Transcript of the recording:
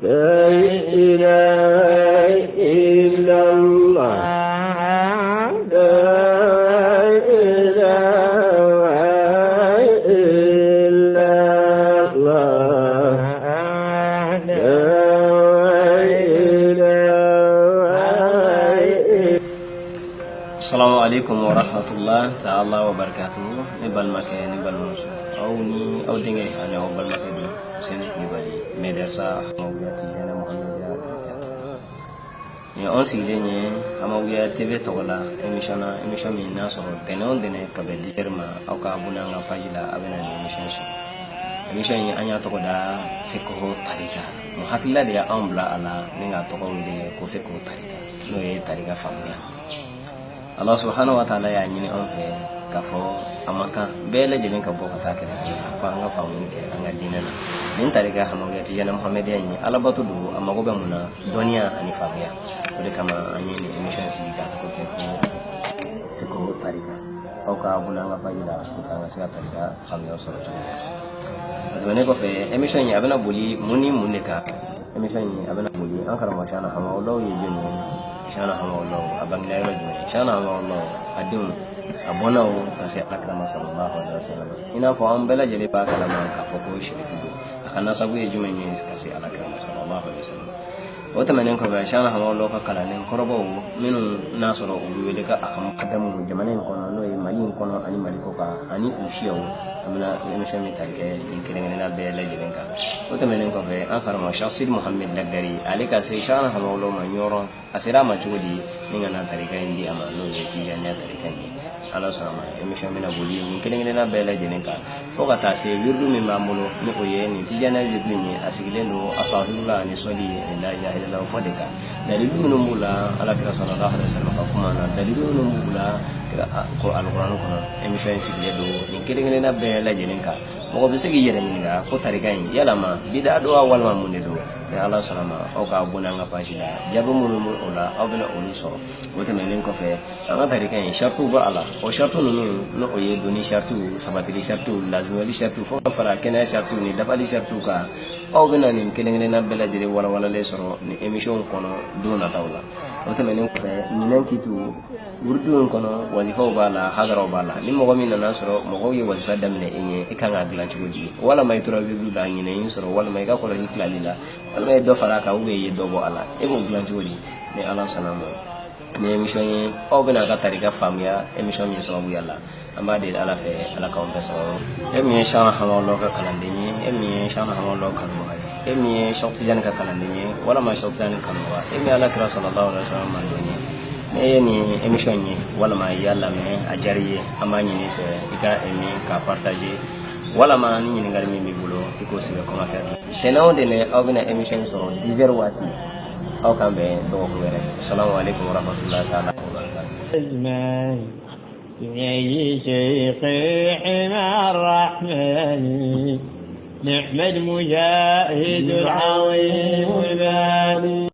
لا إله إلا الله لا إله إلا الله لا إله إلا Assalamu alaikum wa rahmatullah ta'ala wa barakatuhu. Ne balimakɛ, ne balimamuso, aw ni aw denkɛ ani aw balimakɛ don, Useni Kulibali, Mɛdɛrisa Hamawiya Tijani Muhamadiya. Ni anw sigilen ye Hamawiya TV tɔgɔ la émission na, émission min n'a sɔrɔ tɛnɛ o tɛnɛ ka bɛn 10 heures ma, aw ka abonné an ka page la, a bɛna nin émission sɔrɔ. Émission in, an y'a tɔgɔ da Fiqhu Tarika. Mun hakilila de y'anw bila a la ni k'a tɔgɔ wele ko Fiqhu Tarika, n'o ye tarika faamuya? Allah subhanahu wa ta'ala y'a ɲini an fɛ k'a fɔ a man kan bɛɛ lajɛlen ka bɔ ka taa kɛrɛfɛ la fo an ka faamuni kɛ an ka diinɛ na. Nin tarika Hamawiya Tijani Muhamadiya in, alabato don, a mago bɛ mun na? Dɔnniya ani faamuya. O de kama an ye nin émission sigi k'a tɔgɔ kɛ ko Fiqhu Tarika. Aw ka abonné an ka page la pour que an ka se ka tarika faamuya sɔrɔ cogo min. O tɛmɛnen kɔfɛ, émission in a bɛna boli mun ni mun de kan? Émission in a bɛna boli an karamɔgɔ Shana Hamawulaw ye jɔn ye, Shana Hamawulaw a bangena yɔrɔ jumɛn, Shana Hamawulaw a denw, a bɔnnaw, ka se alakira sallallahu alaihi wasallam. I n'a fɔ an bɛɛ lajɛlen b'a kalama k'a fɔ ko sherifu don, a ka nasabu ye jumɛn ye ka se alakira sallallahu alaihi wasallam? O tɛmɛnen kɔfɛ, Shana Hamawulaw ka kalanden kɔrɔbaw minnu n'a sɔrɔ u bɛ wele ka a ka mukadamu jamana in kɔnɔ, n'o ye Mali in kɔnɔ ani Mali kɔ kan, ani u siyaw, an bɛna émission min tali kɛ nin kelen kelenna bɛɛ lajɛlen kan. O tɛmɛnen kɔfɛ, an karamɔgɔ Cheikh Sidi Mohamed Lagdari, ale ka se Shana Hamawulaw ma Ɲɔrɔn, a sera a ma cogo di ni ka na tarika in di a ma, n'o ye Tijaniya tarika in ye? Ala sɔnna ma, émission bɛna boli nin kelen kelenna bɛɛ lajɛlen kan fo ka taa se wirdu min b'an bolo, ni o ye nin Tijaniya wirdu in ye. A sigilen don asafirula ani sɔli ani la ilaha illallah fɔ de kan. Dalilu minnu b'u la alakira sallallahu alaihi wasallam ka kuma na, dalilu minnu b'u la ko alikuranɛ kɔnɔ, émission in sigilen don nin kelen kelenna bɛɛ lajɛlen kan. Mɔgɔ bɛ se k'i yɛrɛ ɲininka ko tarika in yalama bida don wa, walima mun de don? Ni Ala sɔnna ma, aw ka abonné an ka page la, jaabi minnu bɛ o la, aw bɛna olu sɔrɔ. O tɛmɛnen kɔfɛ, an ka tarika in saritiw b'a la. O sariti ninnu, n'o o ye donni saritiw, sabatili saritiw, lazimali saritiw, fo ka fara kɛnɛya saritiw ni dafali saritiw kan, aw bɛna nin kelen kelenna bɛɛ lajɛlen walawalalen sɔrɔ nin émission kɔnɔ don nataw la. O tɛmɛnen kɔfɛ, ɲinɛn kitiw wurudu in kɔnɔ, wazifaw b'a la, hadaraw b'a la. Ni mɔgɔ min nana sɔrɔ mɔgɔw ye wazifa daminɛ i ɲɛ, i kan k'a dilan cogo di? Walama i tora wurudu la, ɲinɛ y'i sɔrɔ, walama i ka kɔlɔsi tilali la, walima i ye dɔ fara a kan, ou bien i ye dɔ bɔ a la, e b'o dilan cogo di? Ni Ala sɔnna ma, ni émission ye, aw bɛna ka tarika faamuya émission min sababuya la. An b'a deli Ala fɛ, Ala k'anw bɛɛ sababu. E min ye Shana Hamawulaw ka kalanden ye, e min ye Shana Hamawulaw kanubaga ye, e min ye Cheikh Tijani ka kalanden ye walama Cheikh Tijani kanubaga, e min ye Ala kira sallallahu alaihi wasallam mandon ye, ne ye nin émission ye walama i y'a lamɛn, a diyara i ye, an b'a ɲini fɛ i ka aimer, ka partager, walama ni ɲininkali min b'i bolo, i k'o sɛbɛn commentaire la. Tɛnɛ o tɛnɛ, aw bɛna émission sɔrɔ 10 heures waati. Aw k'an bɛn dɔgɔkun wɛrɛ. Assalamu alaikum warahmatullahi ta'ala wabarakatuh. الزمان يا شيخي حمى الرحمن، نعم المجاهد العظيم الباني.